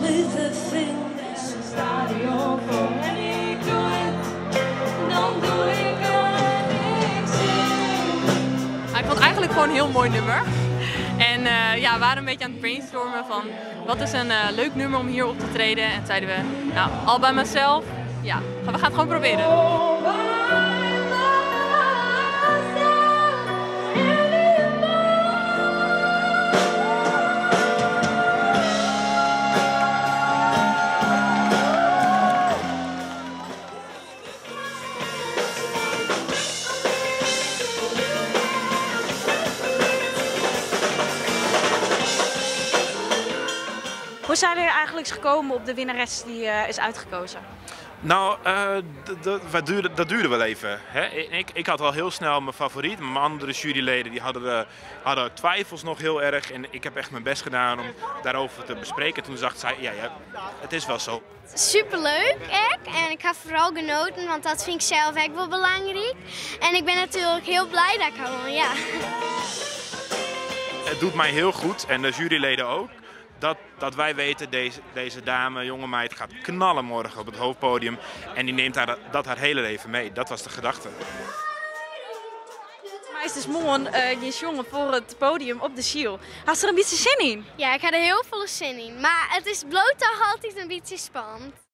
Ik vond het eigenlijk gewoon een heel mooi nummer. En ja, we waren een beetje aan het brainstormen van wat is een leuk nummer om hier op te treden. En toen zeiden we, nou, All By Myself, ja, we gaan het gewoon proberen. Hoe zijn jullie eigenlijk gekomen op de winnares die is uitgekozen? Dat duurde wel even. Hè? Ik had al heel snel mijn favoriet. Mijn andere juryleden die hadden twijfels nog heel erg. En ik heb echt mijn best gedaan om daarover te bespreken. Toen zag zij, ja, ja, het is wel zo. Superleuk, echt. En ik heb vooral genoten, want dat vind ik zelf echt wel belangrijk. En ik ben natuurlijk heel blij dat ik won, ja. Het doet mij heel goed en de juryleden ook. Dat wij weten, deze dame, jonge meid, gaat knallen morgen op het hoofdpodium. En die neemt dat haar hele leven mee. Dat was de gedachte. Maar is dus morgen je jongen voor het podium op de Siel. Had ze er een beetje zin in? Ja, ik had er heel veel zin in. Maar het is bloot toch altijd een beetje spannend.